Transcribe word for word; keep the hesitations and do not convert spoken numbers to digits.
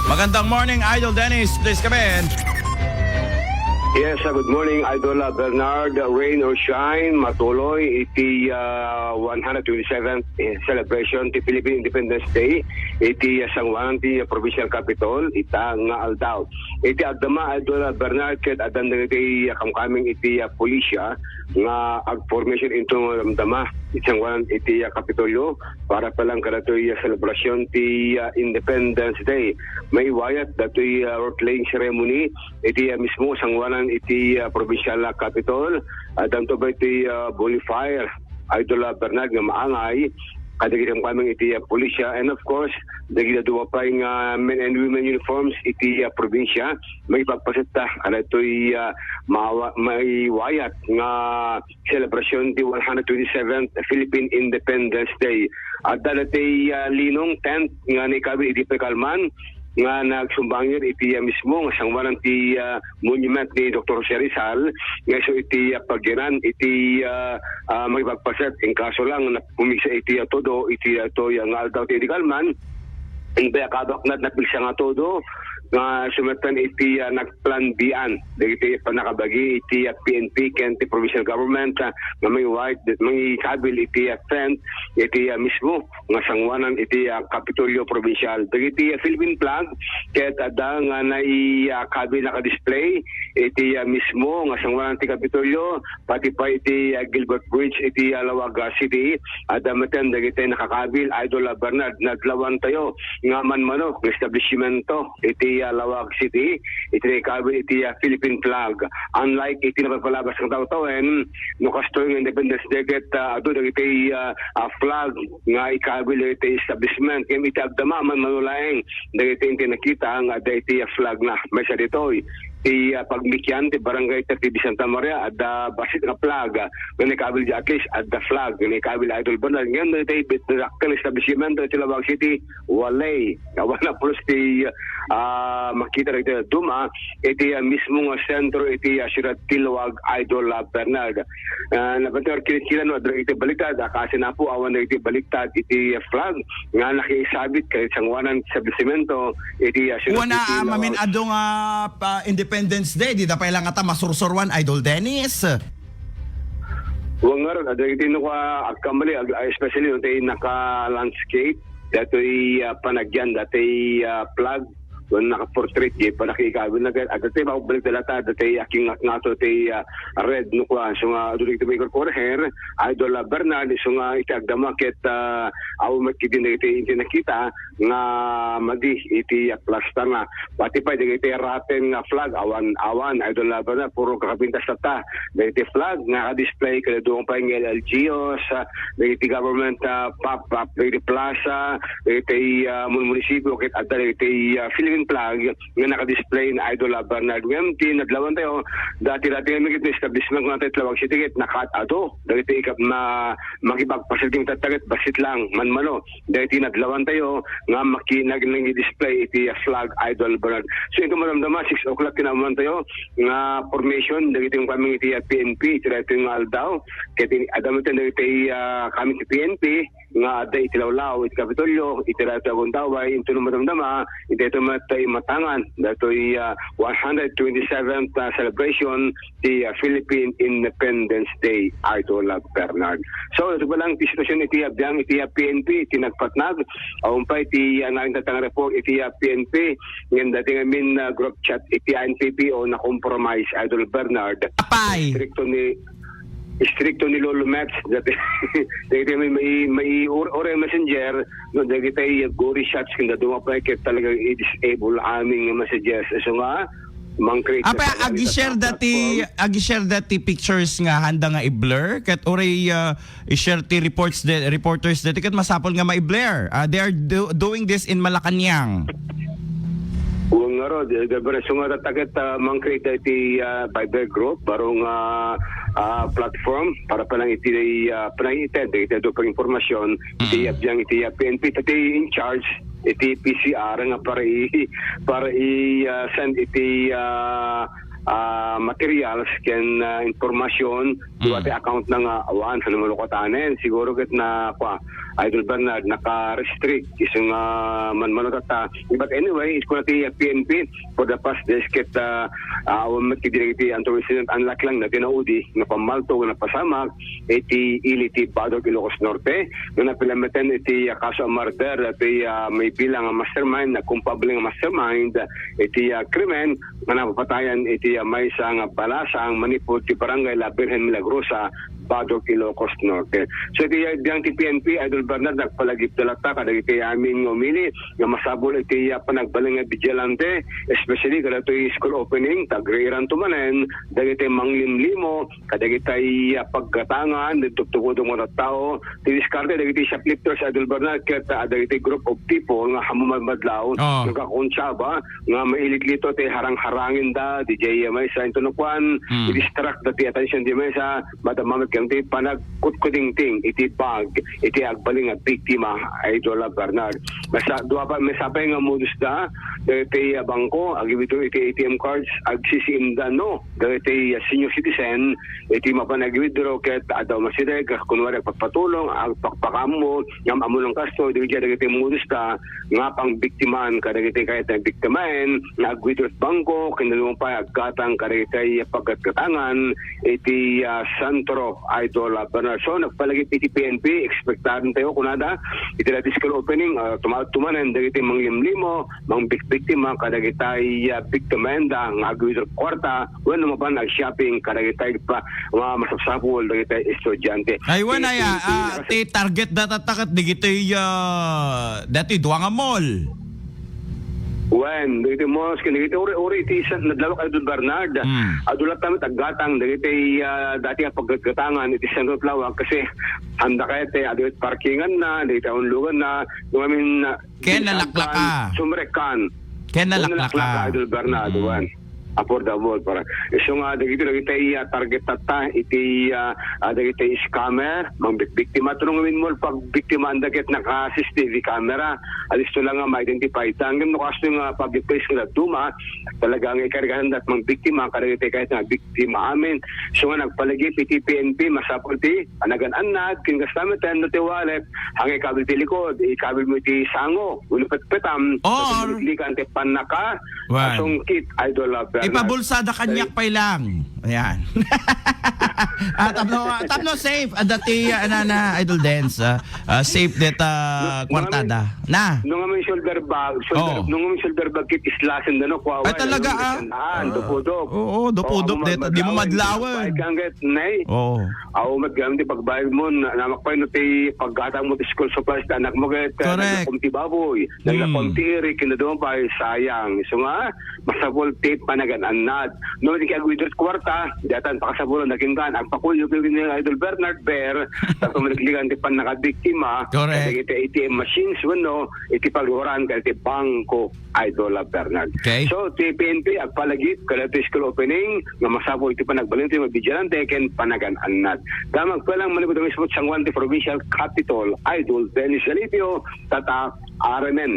Magandang morning, Idol Dennis. Please come in. Yes, uh, good morning, Idol, uh, Bernard. Rain or shine, matuloy iti, uh, one hundred twenty-seventh, eh, celebration ti Philippine Independence Day iti, uh, sanguanan ti, uh, provincial capital ita nga aldaw. Iti agdama, Idol, uh, Bernard, ket addan dagiti, uh, kamkameng iti, uh, pulisya nga agformation into damdama iti sanguanan iti, uh, Kapitolyo para pa lang kadatoy, uh, selebrasyon ti, uh, Independence Day. Maiwayat datoy, uh, role-playing ceremony iti, uh, mismo sanguanan iti, uh, provincial, uh, capitol. Addanto pay ti, uh, bonfire, Idol, uh, Bernard, nga maangay kadagiti kamkameng iti, uh, pulisya, and of course dagiti adu pay nga men and women uniforms iti, uh, probinsya. Makipagpasetta kadatoy, uh, mawa-, maiwayat nga selebrasyon ti one hundred twenty-seventh Philippine Independence Day. Adda datoy, ah, linong tent nga naikabil iti paikalman nga nagsumbangir iti, ah, mismo nga sanguanan ti, ah, monument ni Doktor Jose Rizal nga isu iti, ah, pagyanan iti, ah, ah, makipagpaset. Inkaso lang, pumigsa iti, ah, todo iti, ah, toy, ah, nga aldaw ti idi kalman. Imbay a kabaknad, napigsa nga todo nga sumetan iti, ah, nagplan B-an dagiti pannakabagi iti, ah, P N P ken ti provincial government, ah, nga mangiwayat, mangikabil iti, ah, tent iti, ah, mismo nga sanguanan iti, ah, Kapitolyo Provincial. Dagiti, ah, Philippine flag ket adda nga nai-, ah, kabil, naka-display iti, ah, mismo nga sanguanan ti Kapitolyo, pati pay iti, ah, Gilbert Bridge iti, ah, Laoag, ah, City. Adda metten dagiti nakakabil, Idol, ah, Bernard, nadlawantayo nga manmano nga establishmento iti, ah, Laoag City iti naikabil iti, ah, Philippine flag. Unlike iti napapalabas nga tawen-tawen, no kastoy nga Independence Day ket, ah, adu dagiti, ah, ah, flag nga ikabil iti establishment. Ngem iti agdama, manmano laeng dagiti inti nakita nga adda iti, ah, flag na. Maysa ditoy ti, ah, pagmikian ti Barangay thirty B Santa Maria, adda bassit nga flag, ah, nga naikabil di, at least adda flag nga naikabil, Idol Bernard. Ngem dagiti dakkel establishment iti Laoag City, walay. Awan a pulos ti, ah, makita dagiti duma iti, ah, mismo nga sentro iti, ah, siudad ti Laoag, Idol, ah, Bernard. Ah, napatay or kinikita no adda iti baliktad, ah, kasi napo awan dagiti baliktad iti, ah, flag nga nakiisabit ket sanguanan ti establishmento iti, ah, siudad Wana, ti ah, Laoag. Mamin-adu nga, ah, Independence Day, dida pay lang ngata masursuruan, Idol Dennis. Wen ngarud, adda iti no ka agkamali, ag-, especially no tay naka-landscape, datoy, ah, panagyan, datoy, ah, flag, wen naka-portrait, di pa nakikabil na, adda tay magbalik dala ta, adda tay aking ngat-ngato tay, ah, red no kuan. So nga, adu dagiti maikor-korher, Idol, ah, Bernard, so nga iti agdama ket, ah, awan met kidin dagiti inti nakita, nga madi iti, ah, plastarna. Pati pay dagiti rotten nga flag, awan, awan, Idol, ah, Bernard, puro kakapintas tatta. Dagiti flag nga display kadua pay nga L L G Os, ah, dagiti government, ah, pop, pop, dagiti plaza, dagiti, ah, mun-, munisipyo, ket adda dagiti, ah, Philippine flag nga naka-display na, Idol, ah, Bernard. Ngem ti nadlawantayo, dati-dati nga ket establishment nga tayo Laoag City ket nakat-adu dagiti ikap-, ma-, makipagpasiding tatta ket bassit lang, manmano. Dagiti nadlawantayo nga maki-, nag-, nag-display iti flag, Idol Bernard. So, ito madamdama, six o'clock kinaumantayo nga formation dagiti kamkameng iti P N P iti daytoy nga aldaw. Ket in-, adda met dagiti, ah, kami ti P N P nga adda iti lawlaw iti Kapitolyo iti daytoy a gundaway, inton madamdama, iti daytoy met imatangan daytoy, ah, one hundred twenty-seventh, ah, celebration ti, ah, Philippine Independence Day, Idol, ah, Bernard. So, ito pa lang ti sitwasyon iti, ah, biang iti, ah, P N P, iti nagpatnag, awan pay ti, ah, naintatang report iti, ah, P N P, ngem daytoy ngamin, ah, group chat iti I N P P O na compromise, Idol Bernard. Apay. Istrikto ni, istrikto ni Lolo Mets, dati, dati may, may, may or-, or messenger, no, dagiti, ah, gory shots, kanda duma pay, ket talaga i-disable amin nga messages. So nga, mang-create Apa, na talaga agi-share ita dati, platform. Agi-share dati pictures nga handa nga i-blur, ket uray, ah, i-share ti reports de, reporters dati, ket masapul nga ma-blur. Ah, they are do-, doing this in Malacañang. Wen ngarud, eh, gabraso nga tattaket, ah, mang-create iti, ah, Viber group, baro nga, ah, platform, para pa lang iti, ah, panangitid, iti adu pay nga impormasyon, iti Mm. abyan, iti, ah, P N P, iti in charge, iti P C R nga para i-, para i-, ah, send iti, ah, ah, materials ken, ah, impormasyon, dua ti account na nga awan, saan mo lukatanen. Siguro ket na, kwa, Idol Bernard, naka-restrict isu nga manmano tatta. But anyway, is kuna ti P N P for the past days ket, ah, ah, awan met ti dagiti unfortunate, unluck lang na tinaudi, napamalto, napasamak, iti ili ti Badoc, Ilocos Norte, nga napilameten iti, ah, kaso a murder, iti, ah, may bilang nga mastermind, na kumpable nga mastermind, iti, ah, krimen, nga napapatayan iti, ah, maysa nga balasang manipud ti Barangay La Virgen Milagrosa, Badoc, Ilocos Norte. So, iti, ah, biang ti P N P, Idol Bernard, nagpalagipda latta kadagiti amin nga umili nga masapul iti, ah, panagbalin nga bidyalante, especially kadatoy school opening, ta agriiranto manen dagiti manglimlimo kadagiti, ah, paggatangan, dagiti tugtugudong nga tattao, ti diskarte dagiti shoplifters, Idol Bernard, ket, ah, dagiti group of people nga ammo madmadlaw, Oh. nagkakonsyaba, nga mailitlito ti harang-harangenda, diay maysa intono kuan, Mm. i-distract da ti attention ti maysa, madama met ti panagkutkudingting iti bag, iti agbalin nga biktima, Idol Bernard. Maysa, dua pa, maysa pay nga modus da, dagiti bangko, ag-withdraw iti A T M cards, agsisiimda, no, dagiti senior citizen, iti mapan ag-withdraw ket adda umasideg, kunwari agpakpatulong, agpakpakaammo, ngem ammo lang kastoy, dagiti, dagiti modus da, nga pangbiktimaan kadagiti kayat nga biktimaen, nga ag-withdraw ti bangko, ken dadduma pay aggatang kadagiti paggatgatangan iti, ah, sentro, Idol, ah, Bernard. So, nagpalagip iti P N P, expectaden tayo, kunada, iti dati school opening, ah, tumaud tumanen dagiti manglimlimo, mangbikbiktima kadagiti, ah, biktimaenda nga ag-withdraw kwarta, wenno mapan ag-shopping kadagiti pa, nga masapsapul dagiti estudiante. Ay, wen, aya, ah, ti target data taket digitoy, ah, dati dua nga mall. Wen, dagiti malls, ken dagiti uri-uri ti san-, nadlawak, Idol Bernard. Hmm. Adu latta met aggatang dagiti, ah, dati a paggatgatangan iti sentro ti lawag kasi handa kayat ti adu parkingan na, dagiti aunlugan na, no, I mean, ah, Ken nalaklaka. Sumrekkan. Ken nalaklaka. Ken nalaklaka, Idol Bernard, Mm. wen. Affordable para. Isu nga, dagiti, dagiti, ah, target tatta, iti, ah, ah, dagiti scammer, mangbikbiktima. Tulong ngamin mo, pagbiktimaan dagiti naka-C C T V camera. At least lang nga ma-identify. Tanggim no kasto nga public place nga duma, talaga nga ikargahan dat mangbiktima, kadagiti kayat nga biktima amin. So nga nagpalagip iti P N P, masapul ti panagan-annad, ken kasta met no ti wallet, hangay kabil ti likod, ikabil mo iti sango, wenno petpetam, Oh, or- Likan ti pannaka, Wan. Asungkit, Idol, ah, Bernard. Ipabulsada kaniak pay lang. Ayan. Ah, tapno, tapno safe. Ah, dati, ah, na, na, Idol Dens, ah, ah, safe deta No, no, kwartada. Na. No nga may shoulder bag, shoulder, Oh. no nga may shoulder bag kit islasen da, no, kuwawa, Ay, talaga, no, ah? Sandaan, Ah, dupudop. Oo, dupudop, Oh, deta, di mo madlawan. Madlawan. Ay, kang get, nay. Oo. Aw, met gayam ti pagbayad mo, na-, namakpay no ti paggatang mo ti school supplies ti anak mo, ket, ah, Correct. naglakom ti baboy, naglakom Mm. ti iri, ken dadduma pay, sayang. Isu nga, masapul ti panagan-annad. No, di kay agwidret kwarta, di atan pakasapulan da kenka, agpakuyo ken ni Idol Bernard Ber, tapno maliklikan ti pannakabiktima, Correct. kadagiti A T M machines, wenno, iti pagluran, kadagiti bangko. Idol, ah, Bernard. Okay. So, ti P N P, agpalagip, kadagiti school opening, nga masapul iti panagbalin ti mabidyalante ken panagan-annad. Damag pa lang manipud ang mismo San Juan ti Provincial Capitol, Idol Dennis Alipio, tatak, R M N.